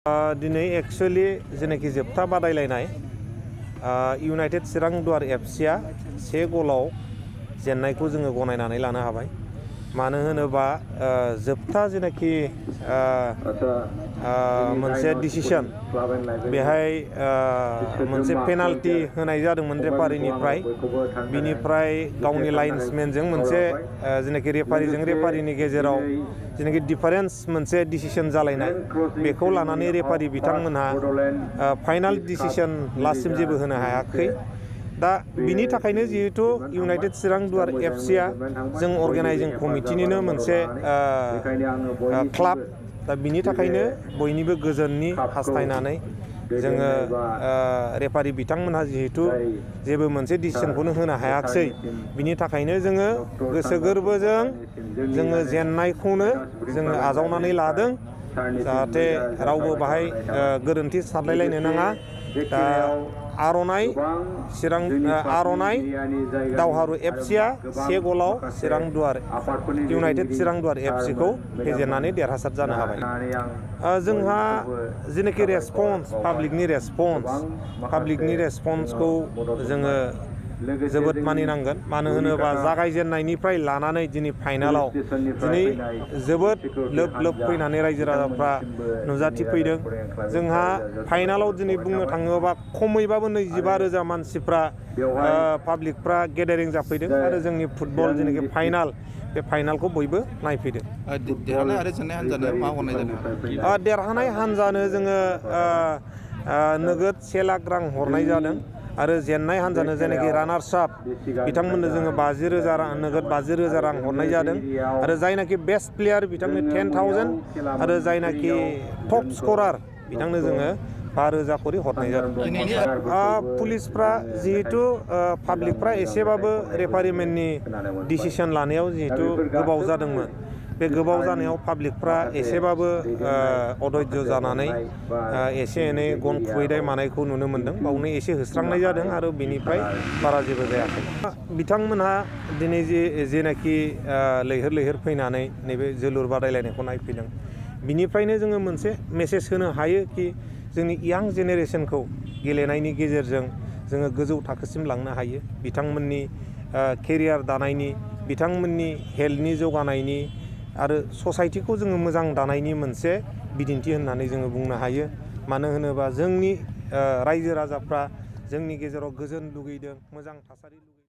दिनै एक्चुअली जेनाखि जोबथा बादायलायनाय इउनाइटेड चिरां दुवार एफसिआ 1 गलाव जेननायखौ जोङो गनायनानै लानो हाबाय। मानो होनोबा जोबथा जेनाखि मोनसे डिसिसन बेहाय मोनसे पेनाल्टि होनाय जादोंमोन रेफारिनिफ्राय, बिनिफ्राय गावनि लाइन्समेनजों मोनसे जेनाखि रेफारिनि गेजेराव जेनाखि डिफारेन्स मोनसे डिसिसन जालायनाय, बेखौ लानानै रेफारि बिथांमोनहा फाइनाल डिसिसन लास्टसिम जेबो होनो हायाखै। दा बिनि थाखायनो जिहेतु इउनाइटेड चिरां दुवार एफसिआ जों अर्गेनाइजिं कमिटिनिनो मोनसे क्लाब, दा बिनि थाखायनो बयनिबो गोजोननि हास्थायनानै जोङो रेफारि बिथांमोनहा जिहेतु जेबो मोनसे डिसिसनखौनो होनो हायाखिसै, बिनि थाखायनो जोङो गोसो गोरबोजों जोङो जेननायखौनो जोङो आजावनानै लादों, जाहाथे रावबो बाहाय गोरोन्थि सानलायलायनो नाङा। दा आर'नाइ दावहारु एफसिआ 1 गलाव इउनाइटेड चिरां दुवार एफसिखौ फेजेननानै देरहासार जानो हाबाय। जोंहा जेनाखि रेसपन्स, पाब्लिकनि रेसपन्सखौ जोङो जोबोद मानिनांगोन। मानो होनोबा जागायजेननायनिफ्राय लानानै दिनै फाइनालाव दिनै जोबोद लोब फैनानै रायजो राजाफ्रा नुजाथिफैदों। जोंहा फाइनालाव दिनै बुंनो थाङोबा खमैबाबो 25,000 मानसिफ्रा पाब्लिकफ्रा गेदारिं जाफैदों आरो जोंनि फुटबल जेनाखि फाइनाल, बे फाइनालखौ बयबो नायफैदों। देरहानाय आरो जेननाय हान्जानो मा हरनाय जादों? देरहानाय हान्जानो जोङो नोगोद 1 लाख रां हरनाय जादों आरो जेननाय हान्जानो जेनाखि रानार्स आप बिथांमोननो जोङो 50,000 नोगोद 50,000 रां हरनाय जादों आरो जायनाखि बेस्ट प्लेयार बिथांनो 10,000 आरो जायनाखि टप स्करार बिथांनो जोङो 5,000 खरि हरनाय जादों। पुलिसफ्रा जिहेतु पाब्लिकफ्रा एसेबाबो रेफारिमेननि डिसिसन लानायाव जिहेतु गोबाव जादोंमोन, बे गोबाव जानायाव पाब्लिकफ्रा एसेबाबो अधैर्य जानानै एसे एनै गन खुबैनाय मानायखौ नुनो मोन्दों। बावनो एसे होस्रांनाय जादों आरो बेनिफ्राय बारा जेबो जायाखै। बिथांमोनहा दिनै जेनाखि लैहोर फैनानै नैबे जोलुर बादायलायनायखौ नायफैदों, बिनिफ्रायनो जोङो मोनसे मेसेज होनो हायो कि जोंनि यां जेनेरेसनखौ गेलेनायनि गेजेरजों जोङो गोजौ थाखोसिम लांनो हायो। बिथांमोननि केरियार दानायनि, बिथांमोननि हेल्थनि जौगानायनि आरो ससाइटिखौ जोङो मोजां दानायनि मोनसे बिदिन्थि होननानै जोङो बुंनो हायो। मानो होनोबा जोंनि रायजो राजाफ्रा जोंनि गेजेराव गोजोन लुगैदों, मोजां थासारि लुगैदों।